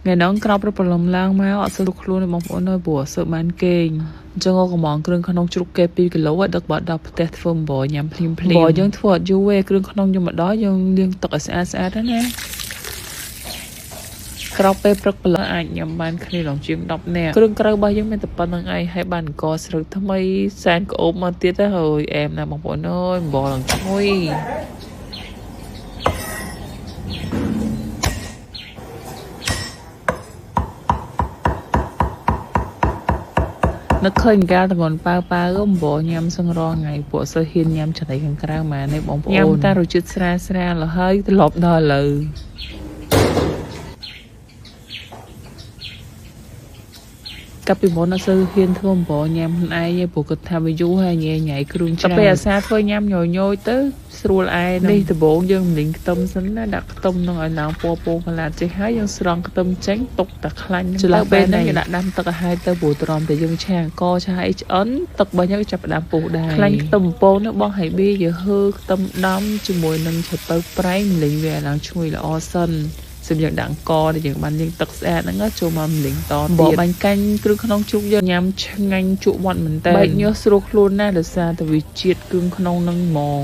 ថ្ងៃហ្នឹងក្រោកព្រឹកព្រលឹមឡើងមកអត់សូវខ្លួនទេបងប្អូនអើយព្រោះអត់សូវបានគេងអញ្ចឹងក៏កំងគ្រឿងក្នុងជ្រូកគេ2គីឡូឲ្យដឹកបត់ដល់ផ្ទះធ្វើអំបិលញ៉ាំភ្លាមភ្លាមអំបិលយើងធ្វើអត់យូរទេគ្រឿងក្នុងយើងមកដល់យើងលាងទឹកឲ្យស្អាតស្អាតហ្នឹងណាក្រោកពេលព្រឹកព្រលឹមអាចញ៉ាំបានគ្នាឡើងជាង10នាក់គ្រឿងក្រៅរបស់យើងមានតែប៉ុណ្្នឹងឯងហើយបានអង្គស្រូវថ្មីសែនក្អូបមកទៀតទៅហើយអែមណាស់បងប្អូនអើយអំបិលឡើងឈ្ងុយ នឹកឃើញកាលតងន់ប៉ៅប៉ៅអំបិលញ៉ាំសឹងរាល់ថ្ងៃពួកសូវហ៊ានញ៉ាំចំណីខាងក្រៅម៉ែនេះបងប្អូនញ៉ាំតែរសជាតិស្រាលស្រាលលហើយត្រឡប់ដល់ឥឡូវកាលពីមុនអត់សូវហ៊ានធ្វើអំបិលញ៉ាំខ្លួនឯងទេព្រោះគិតថាវាយូរហើយញ៉ៃញ៉ៃគ្រឿងច្រើនតែពេលអាសាធ្វើញ៉ាំញយញយទៅស្រួលឯងនេះដំបូងយើងមិនលីងខ្ទឹមសិនណាដាក់ខ្ទឹមនឹងឲ្យឡើងពណ៌ពងកន្លាតចេះហើយយើងស្រង់ខ្ទឹមចេញទុកតែខ្លាញ់ចន្លោះពេលហ្នឹងយើងដាក់ដាំទឹកឲ្យហើយទៅព្រោះទ្រាំតែយើងឆាអង្គឆាអីឆ្អិនទឹករបស់យើងចាប់ផ្ដើមពុះដែរខ្លាញ់ខ្ទឹមពងនេះបោះឲ្យប៊ីយហឺខ្ទឹមដំជាមួយនឹងឆពៅប្រៃម្លិញវាឲ្យឡើងឈ្ងុយល្អសិនសម្រាប់ដាក់អង្គដែលយើងបានលាងទឹកស្អាតហ្នឹងចូលមកម្លិញតទៀតបាញ់កាញ់គ្រឿងក្នុងជ្រូកយើងញ៉ាំឆ្ងាញ់ជក់មាត់មែនតើបែកញើសស្រួលខ្លួនណាស់ដោយសារតែវាជាតិគ្រឿងក្នុងហ្នឹងហ្មង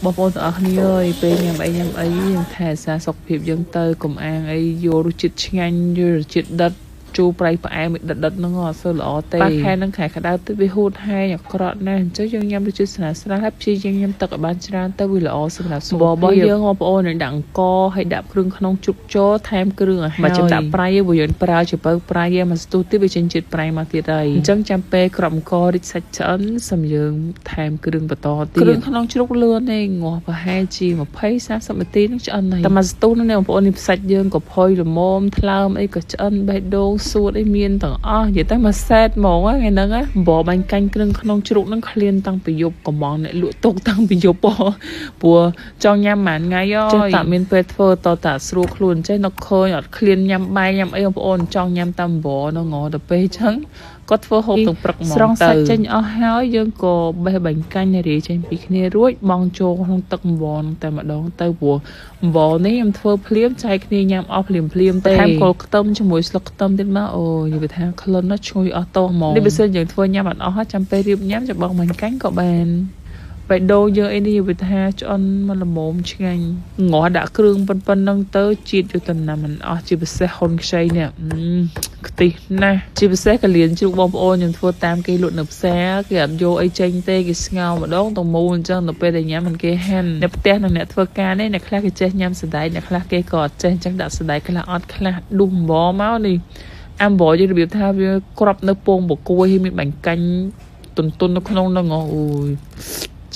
បងប្អូនទាំងអស់គ្នាអើយពេលញ៉ាំអីញ៉ាំអីយើងថែរក្សាសុខភាពយើងទៅកុំអាងអីយករសជាតិឆ្ងាញ់យករសជាតិដិតជូរប្រៃផ្អែមដិតដិតហ្នឹងអត់សូវល្អទេប៉ះខែហ្នឹងខែក្តៅទៅវាហួតហែងអាក្រក់ណាស់អញ្ចឹងយើងញ៉ាំរសជាតិស្រាលស្រាលហើយព្យាយាមញ៉ាំទឹកឲ្យបានច្រើនទៅវាល្អសម្រាប់សុខភាពរបស់យើងបងប្អូននឹងដាក់អង្គហើយដាក់គ្រឿងក្នុងជ្រូកចូលថែមគ្រឿងឲ្យហើយមកចាំដាក់ប្រៃព្រោះយើងប្រើឆពៅប្រៃមកស្ទុះទៀតវាចេញជាតិប្រៃមកទៀតហើយអញ្ចឹងចាំពេលក្របអង្គរីកសាច់ឆ្អិនសម្យើងថែមគ្រឿងបន្តទៀតគ្រឿងក្នុងជ្រូកលឿនទេងាស់ប្រហែលជា20 30នាទីនឹងឆ្អិនហើយតែមកស្ទុះនេះបងប្អូននេះសាច់យើងក៏ផុយល្មមថ្លើមអីក៏ឆ្អិនបេះដូងសួតអីមានទាំងអស់និយាយទៅមួយសែតហ្មងថ្ងៃហ្នឹងអំបិលបាញ់កាញ់គ្រឿងក្នុងជ្រូកហ្នឹងឃ្លានតាំងពីយប់កំងអ្នកលក់ទុកតាំងពីយប់ព្រោះចង់ញ៉ាំមួយថ្ងៃហើយចេះតែមានពេលធ្វើតតាស្រួលខ្លួនចេះនឹកឃើញអត់ឃ្លានញ៉ាំបាយញ៉ាំអីបងប្អូនចង់ញ៉ាំតាមអំបិលហ្នឹងងទៅពេលអញ្ចឹងគាត់ធ្វើហូបទាំងព្រឹកហ្មងទៅស្រង់សាច់ចេញអស់ហើយយើងក៏បេះបាញ់កាញ់រាយចេញពីគ្នារួចបងចូលក្នុងទឹកអំបិលតែម្ដងទៅព្រោះអំបិលនេះខ្ញុំធ្វើភ្លាមចែកគ្នាញ៉ាំអស់ភ្លាមភ្លាមទេថែមគល់ខ្ទឹមជាមួយស្លឹកខ្ទឹមទៀតមកអូយនិយាយថាក្លិនណាឈ្ងុយអស់តោះហ្មងនេះបើសិនយើងធ្វើញ៉ាំអត់អស់ចាំពេលរៀបញ៉ាំចាំបងបាញ់កាញ់ក៏បានបេះដូងយើងអីនេះវាថាឆ្អិនមកល្មមឆ្ងាញ់ងាស់ដាក់គ្រឿងប៉ុណ្ណឹងទៅជាតិយកទៅណាមិនអស់ជាពិសេសហ៊ុនខ្ចីនេះខ្ទិះណាស់ជាពិសេសកលៀនជ្រូកបងប្អូនខ្ញុំធ្វើតាមគេលក់នៅផ្សារគេអត់យកអីចេញទេគេស្ងោរម្ដងទៅមូលអញ្ចឹងទៅពេលដែលញ៉ាំមិនគេហាន់អ្នកផ្ទះនិងអ្នកធ្វើការនេះអ្នកខ្លះគេចេះញ៉ាំសណ្តែកអ្នកខ្លះគេក៏អត់ចេះអញ្ចឹងដាក់សណ្តែកខ្លះអត់ខ្លះដួសអំបមកនេះអំបយើងរបៀបថាវាក្របនៅពងបកួយហើយមានបាញ់កាញ់ទុនទុននៅក្នុងហ្នឹងអូយ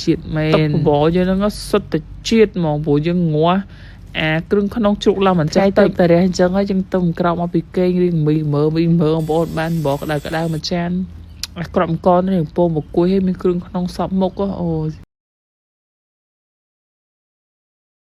ជាតិមែនទឹកបបរយើងហ្នឹងសុទ្ធតែជាតិហ្មងព្រោះយើងងាស់អាគ្រឿងក្នុងជ្រូកឡើងមិនចេះទៅតែរះអញ្ចឹងហើយយើងទៅក្រោកមកពីគេងរៀងមីមើមីមើបងប្អូនបានបបរក្តៅក្តៅមួយចានអាក្របអង្គនេះពងបកួយហើយមានគ្រឿងក្នុងសពមុខអូ